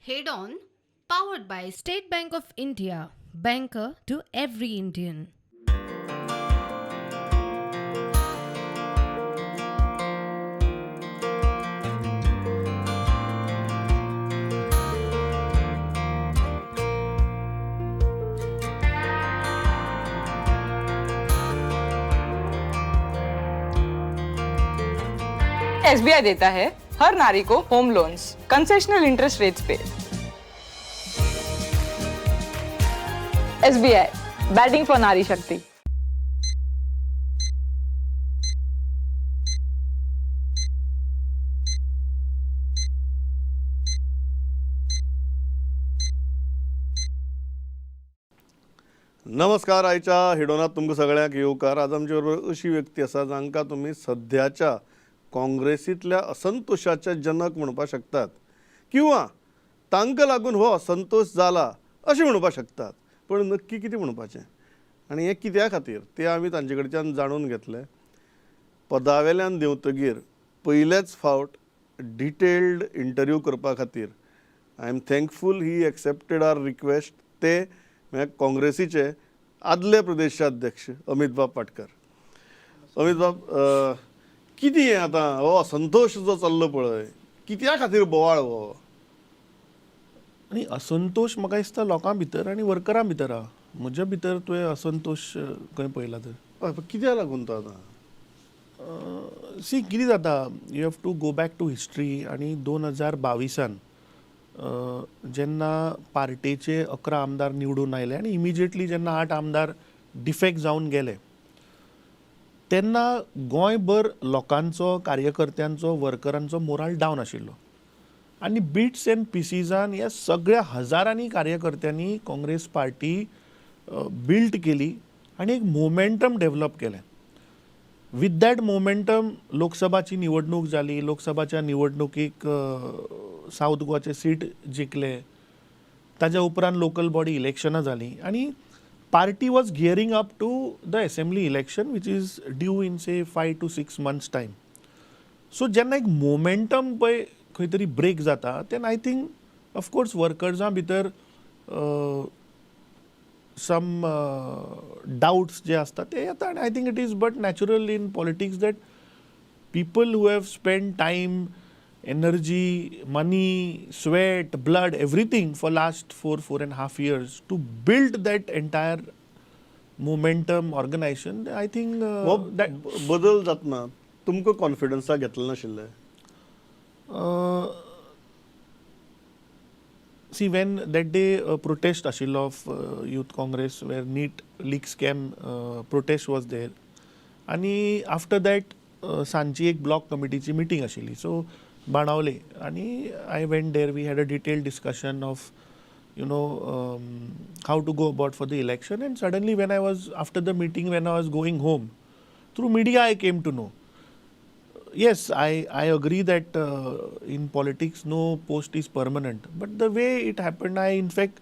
Head On, powered by State Bank of India, banker to every Indian. SBI देता है हर नारी को home loans concessional interest rates pay. SBI batting for नारी शक्ति। नमस्कार, आयच्या हेडोनात तुमकां सगळ्यांक येवकार. आज आमचे बरोबर अशी व्यक्ती आसा जांकां तुमी सद्याच्या काँग्रेसींतल्या असंतोशाचे जनक म्हणपाक शकतात किंवा तांकां लागून हो असंतोश जाला अशें म्हणपाक शकतात, पण नक्की कितें म्हणपाचें आनी हें कित्या खातीर तें आमी तांचे कडच्यान जाणून घेतलें. पदावेल्यान देंवतगीर पयलेच फावट डिटेल्ड इंटरव्यू करपा खातीर I am thankful he accepted our request. ते म्हळ्यार काँग्रेसीचे आदले प्रदेशाध्यक्ष अमितबाब पाटकर. अमितबाब, कितें हें आतां हो असंतोश जो चल्लो पळय, कित्या खातीर बोवाळ हो? आनी असंतोश म्हाका दिसता लोकां भितर आनी वर्करां भितर आहा. म्हज्या भितर तुवें असंतोश खंय पळयला तर? हय, पण कित्याक लागून तो आतां? सी, कितें जाता, you have to go back to history. आनी 2022 जेन्ना पार्टेचे 11 आमदार निवडून आयले आनी इमिजिएटली जेन्ना 8 आमदार डिफेक्ट जावन गेले तेन्ना गोंयभर लोकांचो, कार्यकर्त्यांचो, वर्करांचो मोराल डावन आशिल्लो आनी बिट्स एंड पिसीजान ह्या सगळ्या हजारांनी कार्यकर्त्यांनी काँग्रेस पार्टी बिल्ट केली आनी एक मोमेंटम डेवलप केलें. विथ that momentum लोकसभाची निवडणूक जाली. लोकसभाच्या निवडणुकीक सावथ गोवाचे सीट जिखले. ताज्या उपरांत लोकल बॉडी इलेक्शनां जालीं आनी party was gearing up to the assembly election, which is due in, say, 5 to 6 months time. So जेन्ना एक मोमेंटम पळय खंय तरी ब्रेक जाता तेन्ना I think of course वर्कर्सां भितर सम डावट्स जे आसता ते येता. आनी I think it is but natural in politics that people who have spent time, energy, money, sweat, blood, everything for last 4, 4.5 years to build that entire momentum organization, I think हो that बदल जातना तुमकां कॉन्फिडन्साक घेतलें नाशिल्लें? See, when that day protest आशिल्लो of Youth Congress, where NEET leak scam protest was there, आनी after that सांजची एक ब्लॉक कमिटीची मिटींग आशिल्ली, सो बाणावले, आनी I went there. We had a detailed discussion of how to go about for the election. And suddenly, when I was after the meeting, when I was going home, through media I came to know. Yes, I agree that in politics no post is permanent, but the way it happened, I in fact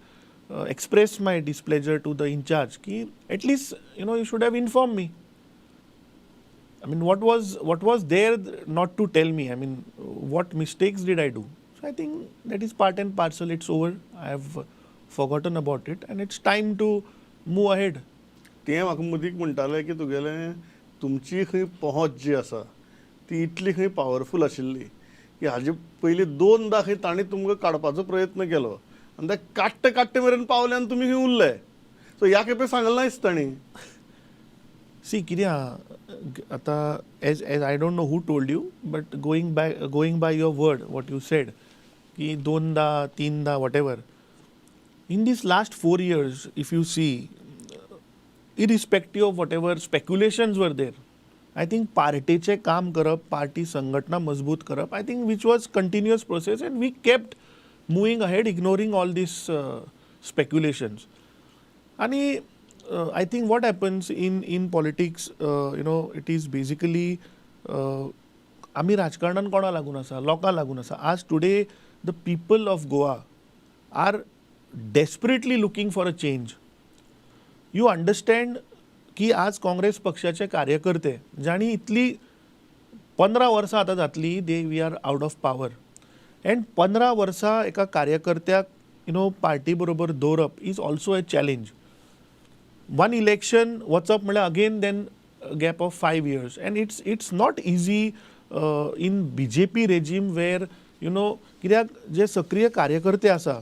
expressed my displeasure to the in charge ki at least you should have informed me. I mean, what was there not to tell me? I mean, what mistakes did I do? So I think that is part and parcel. It's over. I have forgotten about it, and it's time to move ahead. तें म्हाका मदीक म्हणटाले की तुगेलें तुमची खंय पहुंच जी आसा ती इतली खंय पावरफूल आशिल्ली की हाजे पयलीं दोनदां खंय तांणी तुमकां काडपाचो प्रयत्न केलो आनी ते काडटे काडटे मेरेन पावले आनी तुमी खंय उरले. सो ह्या खेपे सांगलें ना दिसता तांणी. See, कितें आहा आतां, as I don't know who told you, but going by your word, what you said की दोनदा तीनदा, whatever, in this last 4 years, if you see, irrespective of whatever speculations were there, I think पार्टेचें काम करप, party संघटना मजबूत करप, I think which was continuous process and we kept moving ahead, ignoring all these speculations. आणि I think what happens in politics, it is basically आमी राजकारणान कोणा लागून आसा? लोकां लागून आसा. आज today the people of Goa are desperately looking for a change. You understand की आज काँग्रेस पक्षाचे कार्यकर्ते जांणी इतली 15 वर्सां आतां जातली they we are out of power, and 15 वर्सां एका कार्यकर्त्याक you know party बरोबर दवरप is also a challenge. One election वचप म्हणल्यार again then gap of 5 years, and it's not easy in BJP regime where you know कित्याक जे सक्रीय कार्यकर्ते आसा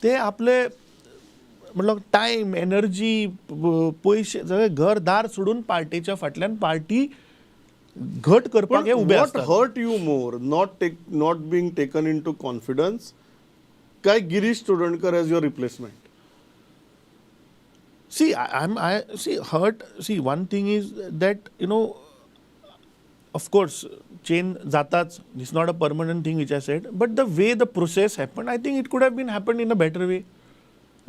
ते आपले म्हटलं टायम, एनर्जी, पयशे, सगळे घर दार सोडून पार्टेच्या फाटल्यान पार्टी घट करपाक हे उबे what आसतात. Hurt you more, not being taken into confidence काय Girish Chodankar as your replacement? See, I see hurt. See, one thing is that of course, change जाताच. It's not a permanent thing which I said, but the way the process happened, I think it could have been happened in a better way.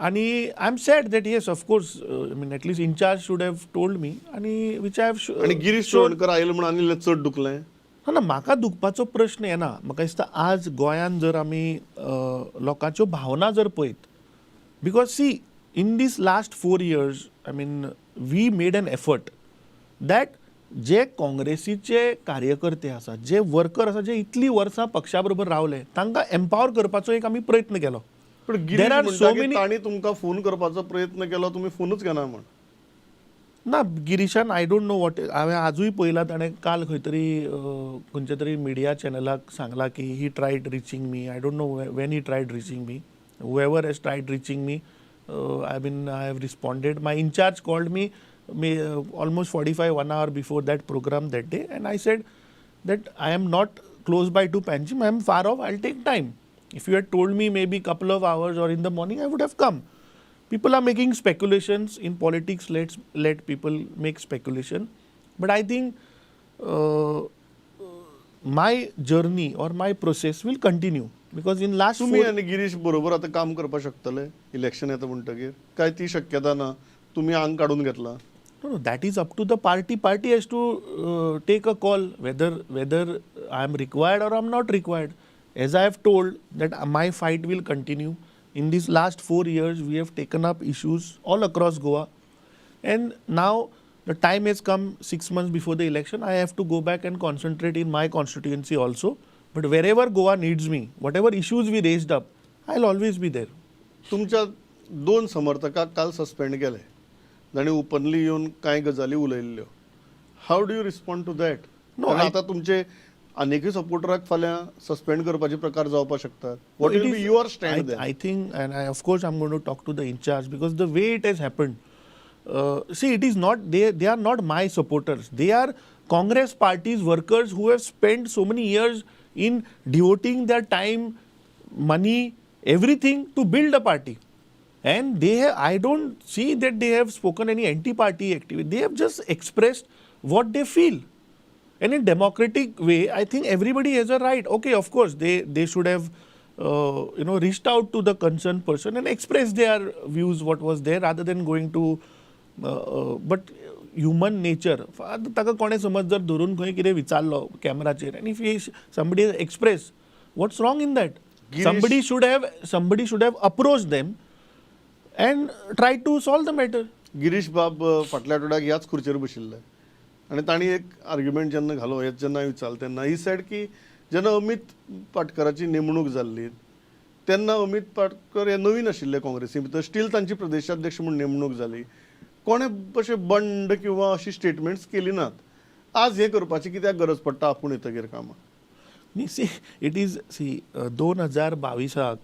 आणि I am sad that yes, of course, I mean, at least in-charge should have told me आणि which I have. आणि गिरीश चोडणकर आयले म्हणून आनी चड दुखलें? हा ना, म्हाका दुखपाचो प्रश्न येना. म्हाका दिसता आज गोंयांत जर आमी लोकांच्यो भावना जर पळयत, because see, in this last 4 years, I mean, we made an effort that जे काँग्रेसीचे कार्यकर्ते आसा, जे वर्कर आसा, जे इतलीं वर्सां पक्षा बरोबर रावले, तांकां एम्पावर करपाचो एक आमी प्रयत्न केलो. पण गिरीश There are म्हणटा so की many- तांणी तुमकां फोन करपाचो प्रयत्न केलो, तुमी फोनूच घेना म्हण. ना, गिरीशान, I don't know what, हांवें आजूय पळयलां, ताणें काल खंय तरी खंयच्या तरी मिडिया चॅनलाक सांगलां की he tried reaching me. I don't know when he tried reaching me. Whoever has tried reaching me, I mean, I have responded. My in-charge called me almost 45, one hour before that program that day, and I said that I am not close by to Panjim, I am far off, I'll take time. If you had told me maybe couple of hours or in the morning, I would have come. People are making speculations in politics. Let's let people make speculation. But I think my journey or my process will continue because in last तुमी four आनी गिरीश बरोबर आतां काम करपाक शकतले election येता म्हणटकीर, काय ती शक्यता ना, तुमी आंग काडून घेतला? No, that is up to the party. Party has to take a call whether I am required or I am not required. As I have told that my fight will continue. In these last 4 years, we have taken up issues all across Goa, and now the time has come, 6 months before the election. I have to go back and concentrate in my constituency also. But wherever Goa needs me, whatever issues we raised up, I'll always be there. तुमच्या दोन समर्थकाक काल suspend केले, जाणी openly येवन कांय गजाली उलयल्ल्यो. How do you respond to that? No, I- आतां तुमचे आनीकय सपोर्टराक फाल्यां सस्पेंड करपाचे प्रकार जावपाक शकतात. What It will be is- your stand? I think, and I, of course, I'm going to talk to the in charge because the way it has happened. See, it is not, they are not my supporters. They are Congress party's workers who have spent so many years in devoting their time, money, everything to build a party. And they have, I don't see that they have spoken any anti-party activity. They have just expressed what they feel. And in democratic way, I think everybody has a right. Okay, of course, they should have, reached out to the concerned person and expressed their views, what was there, rather than going to, but human nature. आतां ताका कोणें समज जर धरून खंय कितें विचारलो कॅमेराचेर आनी if somebody express, what's wrong in that? Girish- Somebody should have approached them and try to solve the matter. Girish बाब फाटल्या आठवड्याक ह्याच खुर्चेर बशिल्ले आनी तांणी एक आर्ग्युमेंट जेन्ना घालो, हेच जेन्ना विचारलें तेन्ना ही सॅड की जेन्ना अमीत पाटकराची नेमणूक जाल्ली तेन्ना अमीत पाटकर हे नवीन आशिल्ले काँग्रेसी भितर, स्टील तांची प्रदेशाध्यक्ष म्हूण नेमणूक जाली. कोणें अशें बंड किंवा अशी स्टेटमेंट्स केली नात. आज हें करपाची कित्याक गरज पडटा आपूण येतगीर कामाक? न्ही, सी, it is, सी, 2022आक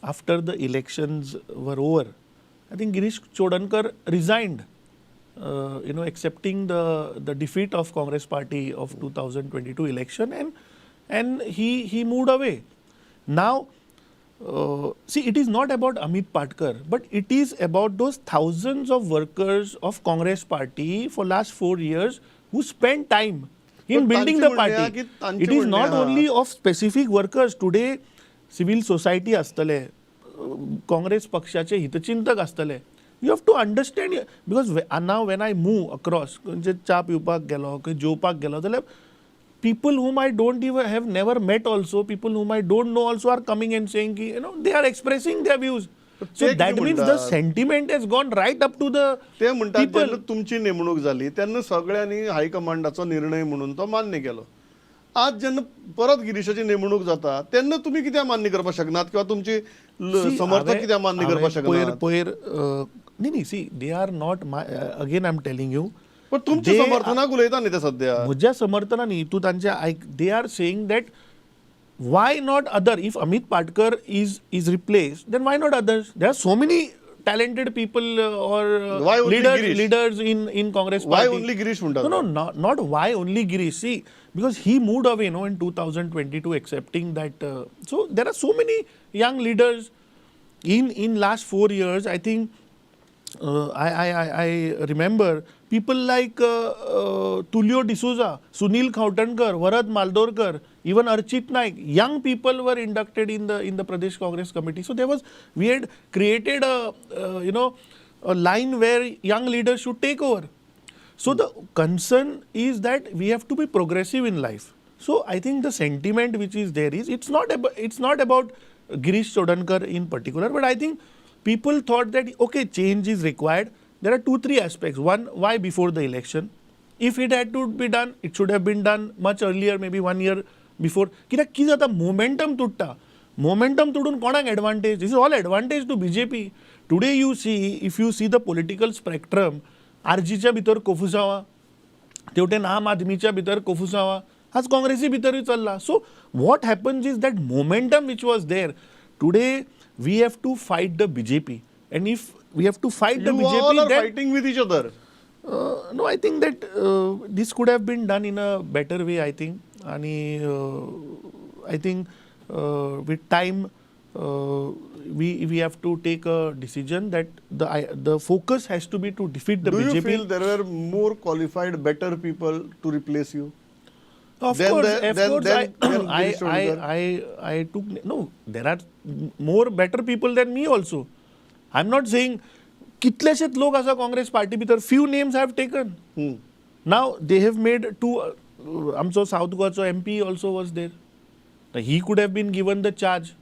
after the elections were over, I think Girish Chodankar resigned, accepting the defeat of Congress party of 2022 election, and he moved away. Now, see, it is not about Amit Patkar, but it is about those thousands of workers of Congress party for last 4 years who spent time in पण building the तांचें म्हणणें आहा party. की तांचें It is म्हणणें not आहा- only of specific workers. Today, civil society आसतले, काँग्रेस पक्षाचे हितचिंतक आसतले. You have to understand because now when I move across, खंयचे च्या पिवपाक गेलो, खंय जेवपाक गेलो जाल्यार people whom I don't even have never met also, people whom I don't know also are coming and saying की, they are expressing their views. So ते that कितें means the म्हणटात? Sentiment has gone right up to the ते म्हणटात people. जेन्ना तुमची नेमणूक जाली तेन्ना सगळ्यांनी हायकमांडाचो निर्णय म्हणून तो मान्य केलो. आज जेन्ना परत गिरीशाची नेमणूक जाता तेन्ना तुमी कित्याक मान्य करपाक शकनात किंवा तुमची समर्थक कित्याक मान्य करपाक शकनात? पयर न्ही न्ही, see they are not my, again I am telling you, पण तुमच्या समर्थनाक उलयता न्ही ते सध्या. म्हज्या समर्थनान न्ही, तूं तांचे आयक. They are saying that why not other, if Amit Patkar is replace then why not others, there are so many talented people or Why only leaders Girish? Leaders in Congress Why party. only Girish म्हणटात? No, no, not why only Girish. See, because he moved away, no, in 2022, accepting that. So there are so many young leaders. In last 4 years, I think I remember people like Tulio D'Souza, Sunil Khautankar, Varad Maldorkar, even Archit Naik. Young people were inducted in the Pradesh Congress Committee. So there was, we had created a a line where young leaders should take over. So the concern is that we have to be progressive in life. So I think the sentiment which is there is, it's not about Girish Chodankar in particular, but I think people thought that okay, change is required. There are 2-3 aspects. One, why before the election? If it had to be done, it should have been done much earlier, maybe 1 year before. कित्याक कितें जाता, momentum तुट्टा. Momentum तुडून कोणाक advantage? This is all advantage to BJP. Today you see, if you see the political spectrum, आरजीच्या भितर कोफुसांवा, तेवटेन आम आदमीच्या भितर कोफुसांवा, आज काँग्रेसी भितरूय चल्ला. So what happens is that momentum which was there, today we have to fight the BJP. And if we have to fight the You all BJP, are then fighting with each other. No, I think that this could have been done in a better way, I think. And I think with time, we have to take a decision that the focus has to be to defeat the Do BJP. you feel there were more qualified, better people to replace you? Of Then course, the- of then- course, then- then Girish Chodankar. I took, no, there are more better people than me also. I'm not saying, कितलेशेच लोक आसा Congress party भितर, few names I have taken. Now they have made two, आमचो south गोवाचो MP also was there. He could have been given the charge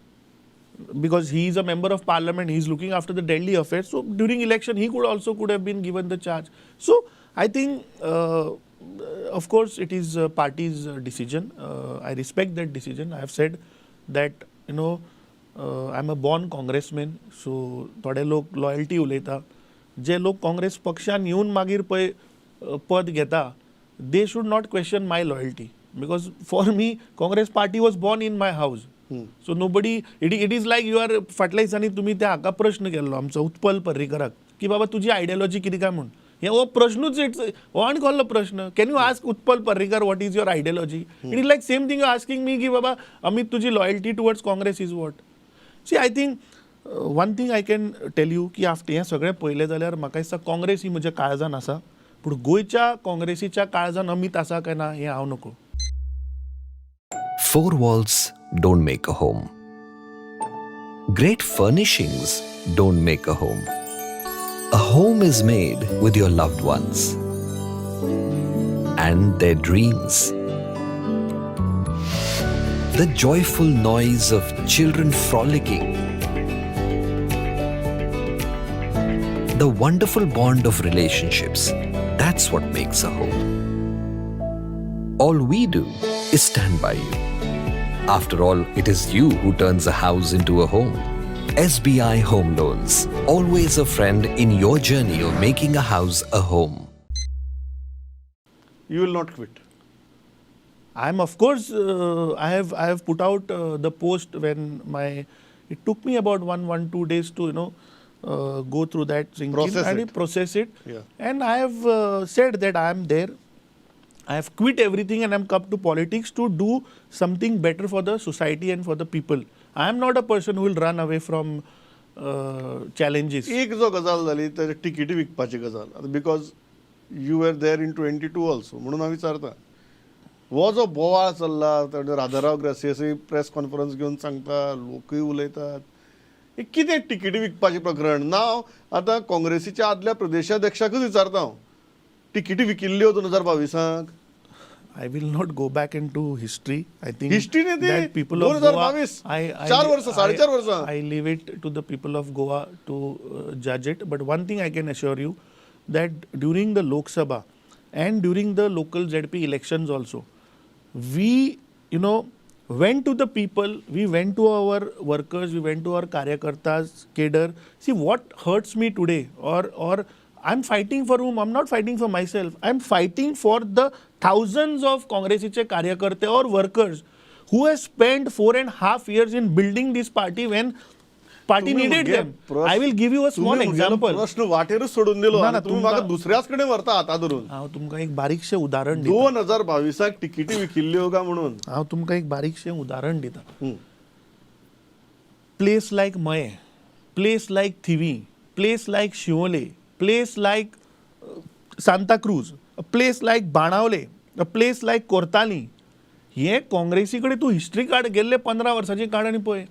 because he is a member of parliament, he is looking after the Delhi affairs. So during election he could have been given the charge. So I think of course it is party's decision. I respect that decision. I have said that, you know, I am a born congressman. So थोडे लोक loyalty उलयता, जे लोक काँग्रेस पक्षान येवन मागीर पळय पद घेता, they should not question my loyalty, because for me Congress party was born in my house. So nobody, it is like you are, फाटल्या दिसांनी तुमी त्या हाका प्रश्न केल्लो आमचो उत्पल पर्रीकराक की बाबा तुजी आयडियोलॉजी कितें काय म्हूण. हे हो प्रश्नूच, it's हो आनी कसलो प्रश्न. Can you ask Utpal Parrikar what is your ideology? It is like same thing you asking me की बाबा अमित तुजी loyalty towards Congress is what. See, I think one thing I can tell you की after हें सगळें पळयलें जाल्यार म्हाका दिसता काँग्रेस ही म्हज्या काळजान आसा, पूण गोंयच्या काँग्रेसीच्या काळजान अमीत आसा काय ना हें हांव नको. Four walls don't make a home. Great furnishings don't make a home. A home is made with your loved ones and their dreams. The joyful noise of children frolicking. The wonderful bond of relationships. That's what makes a home. All we do is stand by you. After all, it is you who turns a house into a home. SBI Home Loans, always a friend in your journey of making a house a home. You will not quit. I am, of course, I have put out the post when my, it took me about 1-2 days to, you know, go through that thinking Process and it. Process it. Yeah. And I have said that I am there. I have quit everything and I am come to politics to do something better for the society and for the people. I am not a person who will run away from challenges. एक जो गजाल जाली तर ticket विकपाची गजाल, because you were there in 22 also, म्हणून हांव विचारता, हो जो बोवाळ चल्ला, राधाराव ग्रासियसूय प्रेस कॉन्फरन्स घेवन सांगता, लोकूय उलयतात, हे कितें तिकीट विकपाचें प्रकरण ना? आतां काँग्रेसीच्या आदल्या प्रदेशाध्यक्षाकूच विचारता हांव, तिकीटी विकिल्ल्यो 2022 I will not go back into history. I think history न्ही ती. that people of Goa, 2022, चार वर्सां, साडे चार वर्सां. I leave it to the people of Goa to judge it. But one thing I can assure you, that during the Lok Sabha and during the local ZP elections also, We went to the people, we went to our workers, we went to our कार्यकर्ताज, cadre. See, what hurts me today, or I am fighting for whom? I am not fighting for myself, I am fighting for the thousands of काँग्रेसीचे कार्यकर्ते or workers who has spent 4.5 years in building this party when party needed them. I will give you a small example. प्रश्न वाटेरूच सोडून दिलो ना, आनी ना, तुमी म्हाका दुसऱ्याच कडेन व्हरता हाता धरून. हांव तुमकां एक बारीकशें उदाहरण दिता. 2022 त तिकेटी विकिल्ल्यो काय म्हणून. हांव तुमकां एक बारीकशें उदाहरण दिता. Place like Mayem, place like Thivim, place like Siolim, place like Santacruz, place like Benaulim, place like Cortalim, हे काँग्रेसी कडेन तूं हिस्ट्री काड, गेल्ले 15 वर्सांची काड आनी पळय,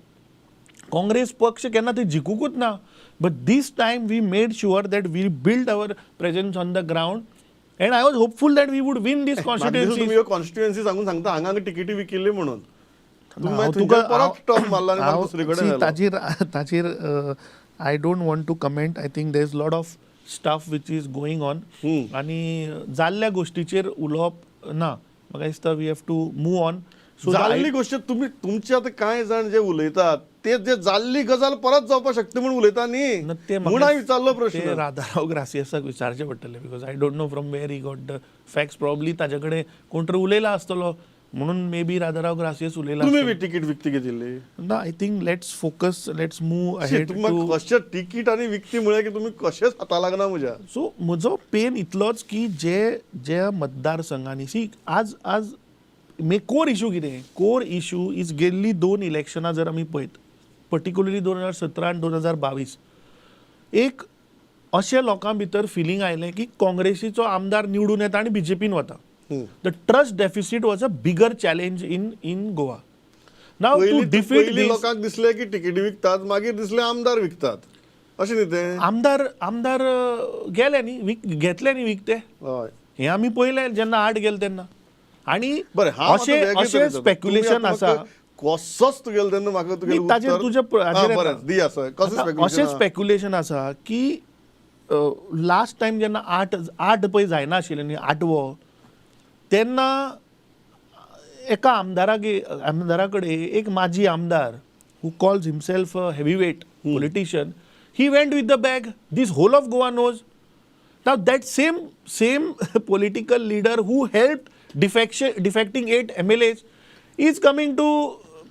काँग्रेस पक्ष केन्ना थंय जिखुकूच ना. But this time we made sure that we build our presence on the ground and I was hopeful that we would win this म्हाका दिसता constituency. तुमी ह्यो कॉन्स्टिट्युएन्सी सांगून सांगता हांगा हांगा तिकेटी विकिल्ली म्हणून. तुम्ही हांव मागीर थंयच्यान परत टर्न मारला आनी मागीर दुसरे कडेन व्हेलो. ताचेर I don't want to comment. I think there is lot of stuff which is going on आनी जाल्ल्या गोश्टीचेर उलोवप ना. म्हाका दिसता we have to move on. So जाल्ली गोश्ट तुम्ही तुमचे आतां कांय जाण जे उलयतात ते जे जाल्ली गजाल परत जावपाक शकता म्हणून उलयता न्ही, ते म्हूण हांवें विचारलो ते प्रश्न. राधाराव ग्रासियसाक विचारचें पडटलें because I don't know from where he got the facts. Probably ताजे कडेन कोण तरी उलयला आसतलो म्हणून मे बी राधाराव ग्रासियस उलयला. तुम्ही बी तिकीट विकती घेतिल्ली? ना, I think let's focus, let's move ahead. तुमकां कशें तिकीट आनी विकती म्हळ्यार की तुमी कशेंच हाता लागना म्हज्या. सो म्हजो पेन इतलोच की जे ज्या मतदारसंघांनी, सी, आज मे कोर इशू कितें? कोर इशू is गेल्ली दोन इलेक्शनां जर आमी पळयत, पर्टिक्युलरली 2017 आनी 2022, एक अशें लोकां भितर फिलींग आयलें की काँग्रेसीचो आमदार निवडून येता आनी बीजेपीन वता. The trust deficit was a bigger challenge in Goa. Now to पयलीं डिफीट पयलीं लोकांक दिसलें की तिकेटी विकतात, मागीर दिसलें आमदार विकतात, अशें न्ही तें? आमदार गेले न्ही, घेतले न्ही विकते. हें आमी पळयलें जेन्ना आठ गेले तेन्ना आनी बरें, हांव आतां अशें वेगळे अशें तरेन जाता. स्पेक्युलेशन तुमी आतां आसा. म्हाका कसोच तुगेलो तेन्ना म्हाका तुगेलें न्ही, ताचेर उत्तर- तुजें हाचेर आं, येता. बरें, दी आसा कसें आतां अशें स्पेक्युलेशन? स्पेक्युलेशन आसा की लास्ट टायम जेन्ना आठ आठ पळय जायना आशिल्लें न्ही, आठवो, तेन्ना एका आमदारा कडेन एक माजी आमदार who calls himself a heavyweight politician, he went with the bag. This whole of Goa knows. Now that same political leader who helped defecting eight MLAs is coming to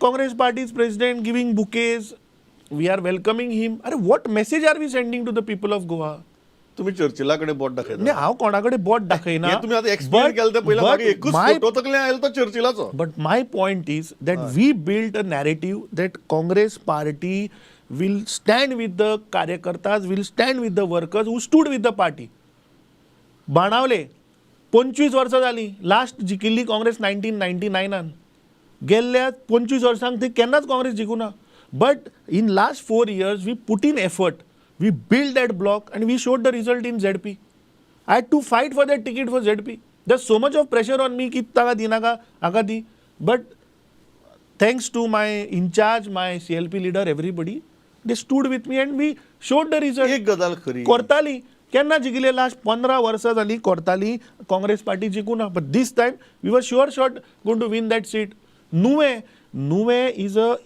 Congress party's president, giving bouquets. We are welcoming him. अरे, what message are we sending to the people of Goa? तुमी चर्चिला कडेन बोट दाखयता. नाही, हांव कोणा कडेन बोट दाखयना. हें तुमी आतां एक्सप्लेन केलें तें पयलीं म्हाका एकूच फोटो तकलें आयलो तो चर्चिलाचो. But my point is that we built a narrative that Congress party will stand with the कार्यकर्ताज, will stand with the workers who stood with the party. Benaulim 25 वर्सां जालीं, लास्ट जिखिल्ली काँग्रेस 1999 नान. गेल्ल्या 25 वर्सांक ती केन्नाच Congress जिखूना, but in last 4 years we put in effort, we build that block and we showed the result in ZP. I had to fight for that ticket for ZP. There's so much of pressure on me की ताका दिनाका, हाका दी, but thanks to my in-charge, my CLP leader, everybody, they stood with me and we showed the result. एक गजाल खरी. कोर्ताली केन्ना जिखले? Last 15 वर्सां जाली कोर्ताली काँग्रेस पार्टी जिखूना, but this time we were sure shot gonna to win that seat. Nuvem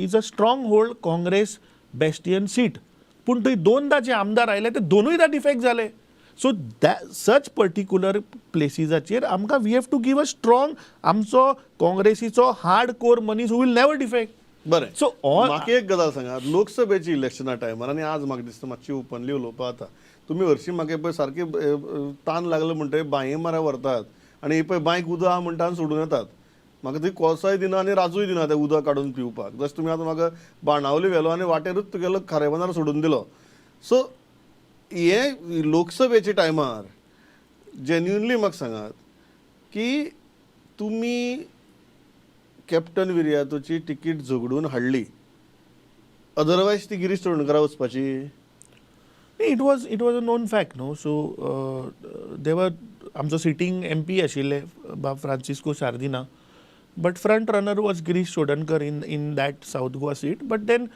is a stronghold Congress bastion seat, पूण थंय दोनदा जे आमदार आयले ते दोनूयदा डिफेक्ट जाले. सो सच पर्टिक्युलर प्लेसीजाचेर आमकां we have to give a strong आमचो काँग्रेसीचो हार्ड कोर मनीस who will never defect. बरें. सो ऑल म्हाका एक गजाल सांगा, लोकसभेची इलेक्शना टायमार, आनी आज म्हाका दिसता मातशी ओपनली उलोवपा, आतां तुमी हरशीं म्हाका पळय सारकी तान लागलो म्हणटगीर बांये मारा व्हरतात आनी पळय बांयक उदक आहा म्हणटा आनी सोडून येतात. म्हाका थंय कोळसोय दिना आनी राजूय दिना तें उदक काडून पिवपाक. जशें तुमी आतां म्हाका बाणावली व्हेलो आनी वाटेरूच तुगेलो खारेबांदार सोडून दिलो. सो हे लोकसभेच्या टायमार जेन्युनली म्हाका सांगात की तुमी कॅप्टन विरियातोची तिकीट झगडून हाडली, अदरवायज ती गिरीश चोडणकरा वचपाची? It was a known fact, no? So they were आमचो सिटींग एमपी आशिल्ले बाब Francisco Sardinha, but front runner was Girish Chodankar in that South Goa seat. But then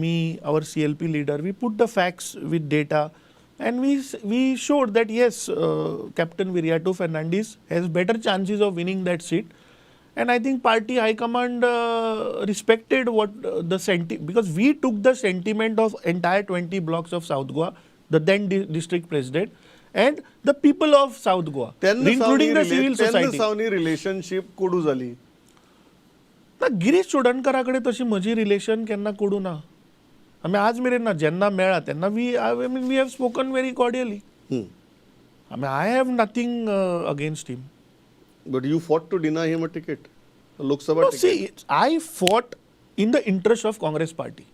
me, our CLP leader, we put the facts with data and we showed that yes, Captain Viriato Fernandes has better chances of winning that seat. And I think party high command respected what the because we took the sentiment of entire 20 blocks of South Goa, the then district president and the people of South Goa, तेन्ना including the civil तेन्ना society. सावन relationship कोडू जाली. ना, गिरीश चोडणकरा कडेन तशी म्हजी relation केन्ना कोडू ना. आमी आज मेरेन ना, जेन्ना मेळ्ळा तेन्ना we I mean, we have spoken very cordially. I mean, I have nothing against him. But you fought to deny him a ticket, Lok Sabha No, ticket. see, I fought in the interest of Congress party.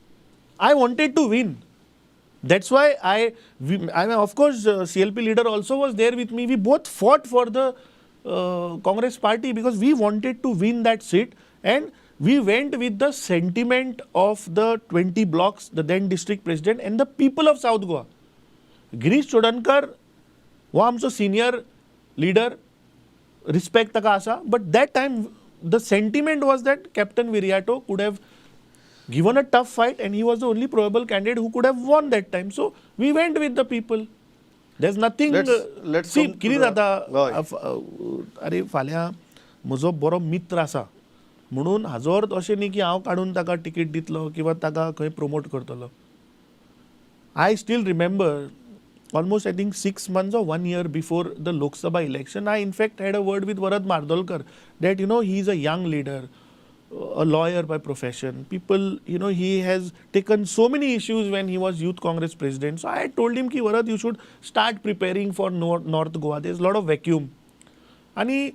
I wanted to win. That's why I mean, of course, CLP leader also was there with me. We both fought for the Congress party because we wanted to win that seat, and we went with the sentiment of the 20 blocks, the then district president, and the people of South Goa. Girish Chodankar हो आमचो senior leader, respect ताका आसा, but that time the sentiment was that Captain Viriato could have given a tough fight and he was the only probable candidate who could have won that time. So we went with the people. There's nothing. Let's see, come to कितें जाता, अरे फाल्यां म्हजो बरो मित्र आसा म्हणून हाजो अर्थ अशें न्ही की हांव काडून ताका तिकीट दितलो किंवा ताका खंय प्रमोट करतलो. I still remember almost, I think, 6 months or one year before the Lok Sabha election, I in fact had a word with Varad Mardolkar that he is a young leader, a lawyer by profession. People, he has taken so many issues when he was Youth Congress president. So I told him, ki Varad, you should start preparing for North Goa. There's a lot of vacuum. आणि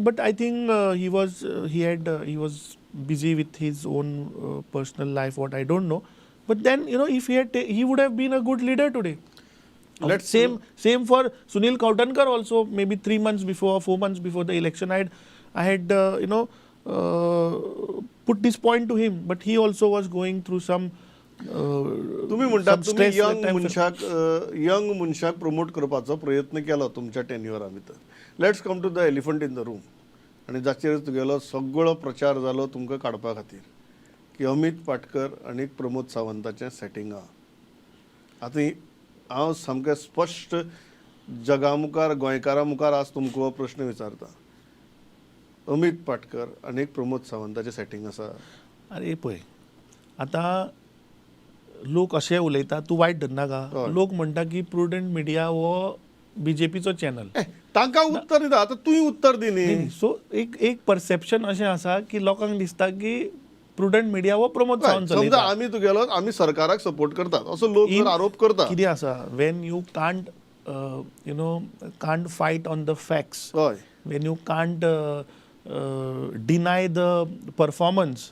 but I think he was busy with his own personal life, what I don't know. But then if he had he would have been a good leader today. Let's- Same for Sunil Kautankar also. Maybe 3 months before or 4 months before the election, I had put this point to him, but he also was going through some तुम्ही म्हणटात some तुम्ही stress young that time. Young मनशाक promote करपाचो प्रयत्न केलो तुमच्या टेन्युअरा भितर. Let's come to the elephant in the room, आनी जाचेर तुगेलो सगळो प्रचार जालो तुमकां काडपा खातीर, की अमीत पाटकर आनी प्रमोद सावंताचें सेटींग आहा. आतां हांव सामकें स्पश्ट जगा मुखार, गोंयकारां मुखार आज तुमकां हो प्रश्न विचारता, अमीत पाटकर आनी प्रमोद सावंताचें सेटींग आसा? अरे पळय, आतां लोक अशें उलयता, तूं वायट धरनाका. लोक म्हणटा की प्रुडंट मिडिया हो बीजेपीचो चॅनल. तांकां उत्तर दिता, आतां तूंय उत्तर दी न्ही. सो एक एक परसेप्शन अशें आसा की लोकांक दिसता की प्रुडंट मिडिया हो प्रमोद सावंत समजा चलयता. आमी तुगेलो, आमी सरकाराक सपोर्ट करतात असो लोक जर आरोप करता. कितें आसा, when you can't you know can't fight on the facts, when you can't deny the performance,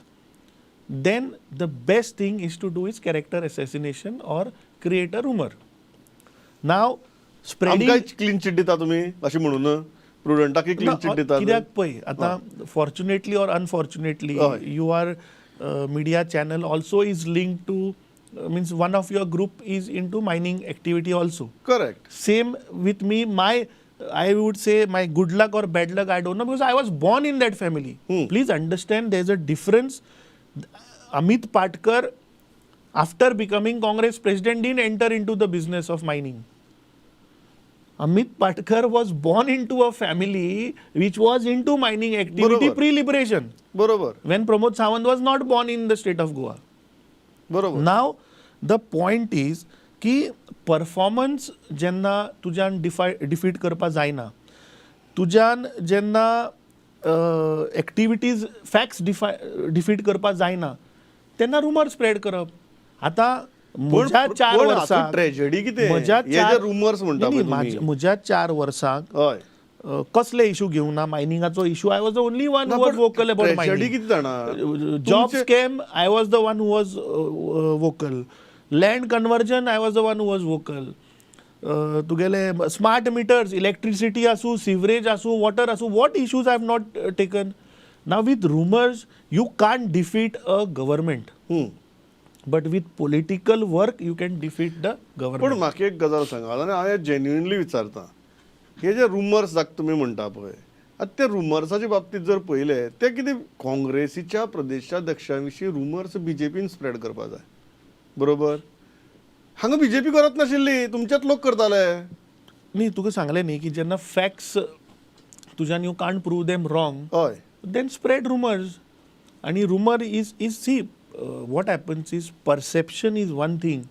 then the best thing is to do is character assassination or create a rumor. Now, spreading आमकां clean chit दिता तुमी अशें म्हणून, प्रुडंटाक clean chit दिता? कित्याक पळय, आतां fortunately or unfortunately your media channel also is linked to, means one of your group is into mining activity also. Correct. Same with me. My, I would say, my good luck or bad luck, I don't know, because I was born in that family. Please understand, there's a difference. Amit Patkar, after becoming Congress president, didn't enter into the business of mining. Amit Patkar was born into a family which was into mining activity बरोबर. Pre-liberation, बरोबर when Pramod Sawant was not born in the state of Goa. बरोबर now the point is की performance जेन्ना तुज्यान defeat करपा जायना, तुज्यान जेन्ना एक्टिविटीज, फॅक्ट्स डिफीट करपा जायना, तेन्ना रुमर स्प्रेड करप. आतां म्हज्या 4 पण वर्सां ट्रेजेडी कितें, म्हज्या हे जे रुमर्स म्हणटा नाही, पळय नाही, तुमी. म्हज्या 4 वर्सांक कसले इशू घेवंक ना? मायनिंगाचो issue, I was the only one who was vocal about tragedy mining. कितें जाणा? Job scam, I was the one who was vocal. Land conversion, I was the one who was vocal. तुगेले smart metres, electricity आसूं, sewerage आसूं, water आसूं, what issues I have not taken? Now with rumours you can't defeat a government, but with political work you can defeat the पण government. म्हाका एक गजाल सांगा आनी हांव जेन्युइनली विचारता, हे जे रुमर्स जाका तुमी म्हणटा पळय, आतां ते रुमर्साच्या बाबतींत जर पळयलें, ते कितें काँग्रेसीच्या प्रदेशाध्यक्षा विशीं रुमर्स बीजेपीन स्प्रेड करपा जाय, बरोबर? हांगा बीजेपी करत नाशिल्ली, तुमचेच लोक करताले. न्ही, तुका सांगलें न्ही की जेन्ना फॅक्ट्स तुज्यान you can't prove them wrong, Then spread rumours. आनी rumour is see, what happens is perception is one thing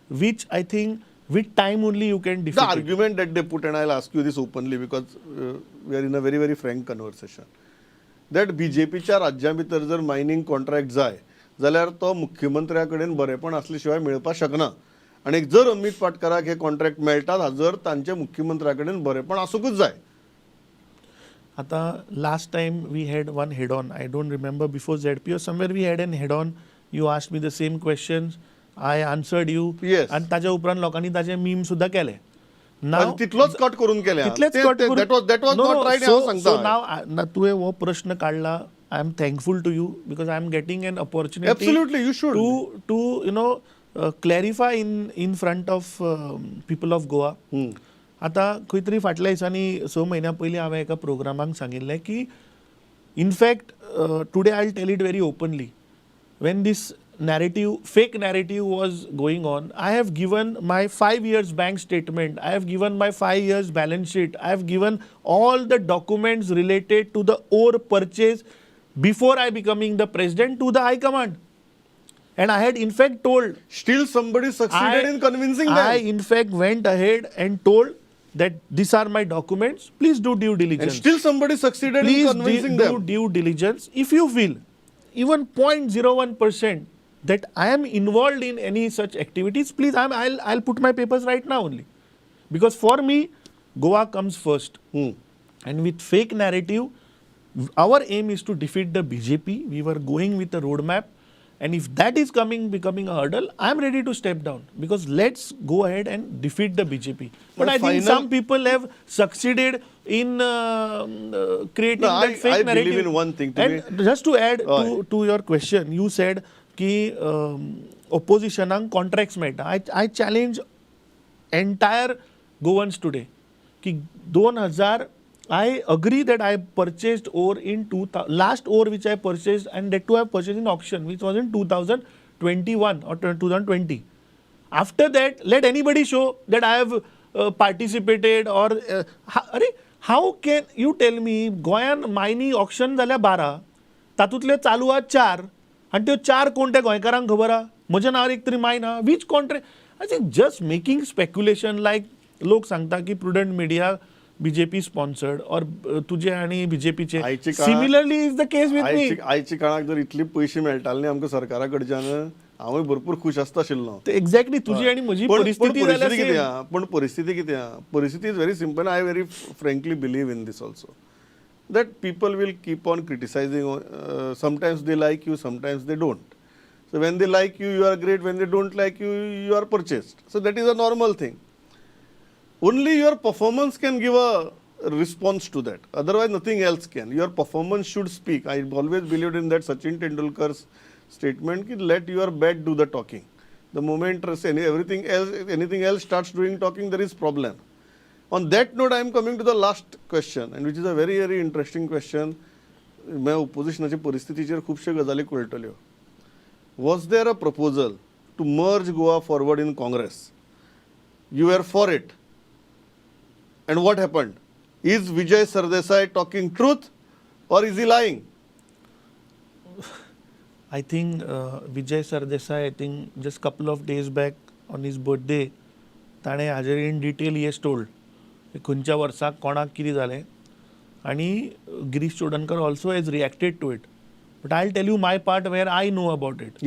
which I think with time only you can The defeat. Argument that they put, and I'll ask you this openly because we are in a very, very frank conversation, that BJPच्या राज्या भितर जर mining contract जाय जाल्यार तो मुख्यमंत्र्या कडेन बरेपण आसले शिवाय मेळपाक शकना आनी जर अमीत पाटकाराक हे कॉन्ट्रॅक्ट मेळटात जर तांचे मुख्यमंत्र्या कडेन बरेपण आसूंकच जाय. आता last time we had one head on, I don't remember, before ZP or somewhere we had an head on. You asked me the same questions, I answered you. Yes. आनी ताज्या उपरांत लोकांनी ताजे मीम सुद्दां केले. आनी तितलोच कट करून केले. तितलेच cut. That was not right, हांव सांगता. सो नाव तुवें हो प्रश्न काडला, I am thankful to you because I am getting an opportunity. Absolutely, you should. To clarify in front of people of Goa. आतां खंय तरी फाटल्या दिसांनी 6 म्हयन्या पयलीं हांवें एका प्रोग्रामाक सांगिल्लें की in fact today I tell it very openly, when this narrative, fake narrative was going on, I have given my 5 years bank statement, I have given my 5 years balance sheet, I have given all the documents related to the ore purchase before I becoming the president to the high command. And I had in fact told, Still somebody succeeded in convincing I them. In fact went ahead and told that these are my documents, please do due And diligence. still somebody succeeded in Please convincing do them. Due diligence. If you feel even 0.01% that I am involved in any such activities, please, I'll put my papers right now only. Because for me, Goa comes first. And with fake narrative, our aim is to defeat the BJP. We were going with a roadmap. And if that is becoming a hurdle, I am ready to step down. Because let's go ahead and defeat the BJP. But But I think some people have succeeded in creating No, that fake I narrative. believe in one thing. To And me, just to add हय. to your question, you said की oppositionांक contracts मेळटा. I challenge entire Goans today की 2000, I agree that I purchased ore in last ore which I purchased, and that too I purchased in auction, which was in 2021 or 2020. After that, let anybody show that I have participated or अरे, how can you tell me गोंयान Mayani auction जाल्या 12, तातूंतल्यो चालू आहा 4 आनी त्यो 4 कोण ते गोंयकारांक खबर आहा? म्हज्या नांवार एक तरी मायन आहा? Which contract? I think just making speculation, like लोक सांगता की Prudent Media BJP sponsored or तुजे आनी बीजेपीचे. आयची काळात- Similarly is the case with me. आयची काळाक जर इतली पयशे मेळटाले न्ही आमकां सरकारा कडच्यान, हांवूय भरपूर खूश आसता आशिल्लो. एक्झॅक्टली, तुजी आनी म्हजी पण परिस्थिती जाल्यार परिस्थिती कितें same. आहा? पण परिस्थिती कितें आहा? परिस्थिती is very simple. I very frankly believe in this also, that people will keep on criticizing. Sometimes they like you, sometimes they don't. So when they like you, you are great. When they don't like you, you are purchased. So that is a normal thing. Only your performance can give a response to that. Otherwise, nothing else can. Your performance should speak. I always believed in that Sachin Tendulkar's statement, ki let your bat do the talking. The moment anything else starts doing talking, there is problem. On that note, I am coming to the last question, and which is a very, very interesting question. मैं ओपोजिशनाचे परिस्थितीचेर खुबश्यो गजाली कळटल्यो. Was there a proposal to merge Goa Forward in Congress? You were for it. And what happened? Is Vijay Sardesai talking truth or is he lying? I think Vijay Sardesai, I think just couple of days back on his birthday, ताणें हाजेर in detail he has told खंयच्या वर्साक कोणाक कितें जालें आनी Girish Chodankar also has reacted to it. But I tell you my part where I know about it.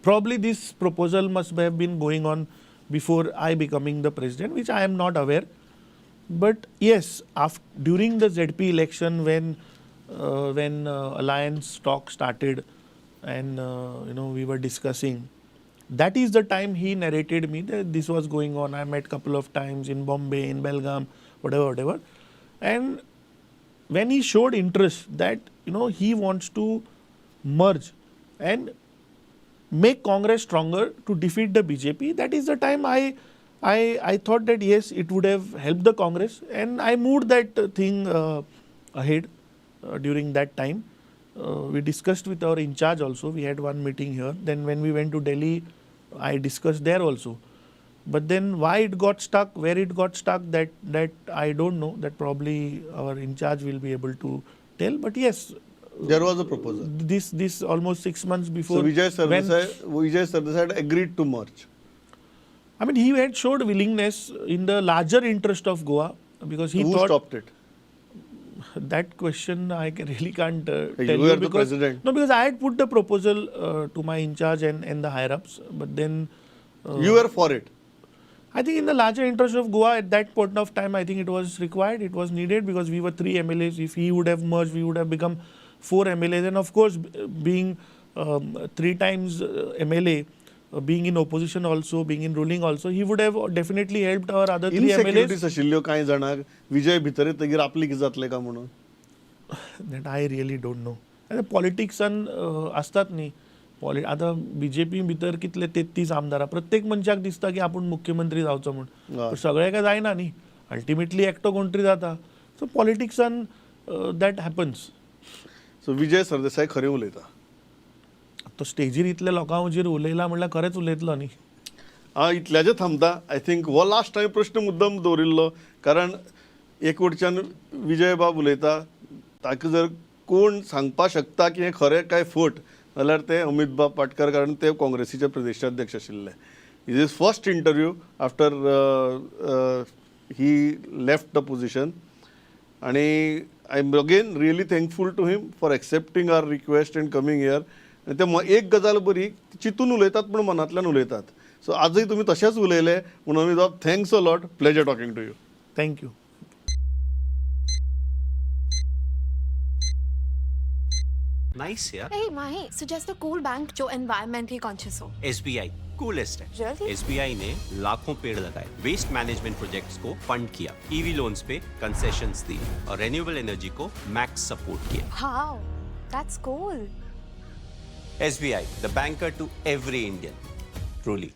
Probably this proposal must have been going on before I becoming the president, which I am not aware. But yes, during the ZP election, when alliance talk started and we were discussing, that is the time he narrated me that this was going on. I met couple of times in Bombay, in Belgaum, whatever. And when he showed interest that he wants to merge and make Congress stronger to defeat the BJP, that is the time I thought that yes, it would have helped the Congress, and I moved that thing ahead during that time. We discussed with our in charge also. We had one meeting here. Then when we went to Delhi, I discussed there also. But then why it got stuck, where it got stuck, that I don't know. That probably our in charge will be able to tell, but yes, There was a proposal. This almost 6 months before. So Vijay Sardesai agreed to merge. I mean, he had showed willingness in the larger interest of Goa because he Who thought. Stopped it? That question I really can't You tell were you the because president. No, because I had put the proposal to my in charge and the higher ups, but then You were for it. I think in the larger interest of Goa at that point of time, I think it was required, it was needed because we were three MLAs. If he would have merged, we would have become four MLAs. And of course, being three times MLA, being in opposition also, being in ruling also, he would have definitely helped our other three MLAs. Insecurities आशिल्ल्यो कांय जाणांक, विजय भितर येतगीर आपली कितें जातलें काय म्हणून? That I really don't know. आतां पॉलिटिक्सान आसतात न्ही पॉलि आतां बीजेपी भितर कितले 33 आमदार आहा. प्रत्येक मनशाक दिसता की आपूण मुख्यमंत्री जावचो म्हूण. पण सगळें काय जायना न्ही, अल्टिमेटली एकटो कोण तरी जाता. सो पॉलिटिक्सान that happens. So Vijay Sardesai खरें उलयता? तो स्टेजीर इतल्या लोकां हुजीर उलयला म्हणल्यार खरेंच उलयतलो न्ही. हांव इतल्याचेर थांबता. I think हो लास्ट टायम प्रश्न मुद्दम दवरिल्लो, कारण एक वटच्यान विजय बाब उलयता, ताका जर कोण सांगपाक शकता की हें खरें काय फट जाल्यार ते अमीत बाब पाटकर, कारण ते काँग्रेसीचे प्रदेशाध्यक्ष आशिल्ले. Is his first interview after he left the position आनी I am again really thankful to him for accepting our request and coming here. आनी ते एक गजाल बरी, चिंतून उलयतात पूण मनांतल्यान उलयतात. सो आजय तुमी तशेंच उलयले म्हणून अमीत बाब, thanks a lot, pleasure talking to you. Thank you. Nice यार. Hey Mahi, suggest a cool bank जो environmentally conscious हो. एसबीआई कूलेस्ट है. Really? SBI ने लाखों पेड़ लगाए, वेस्ट मैनेजमेंट प्रोजेक्ट्स को फंड किया, ईवी लोन्स पे कंसेशंस दिए और रेन्यूएबल एनर्जी को मैक्स सपोर्ट किया. Wow, that's cool. SBI, the banker to every Indian, truly.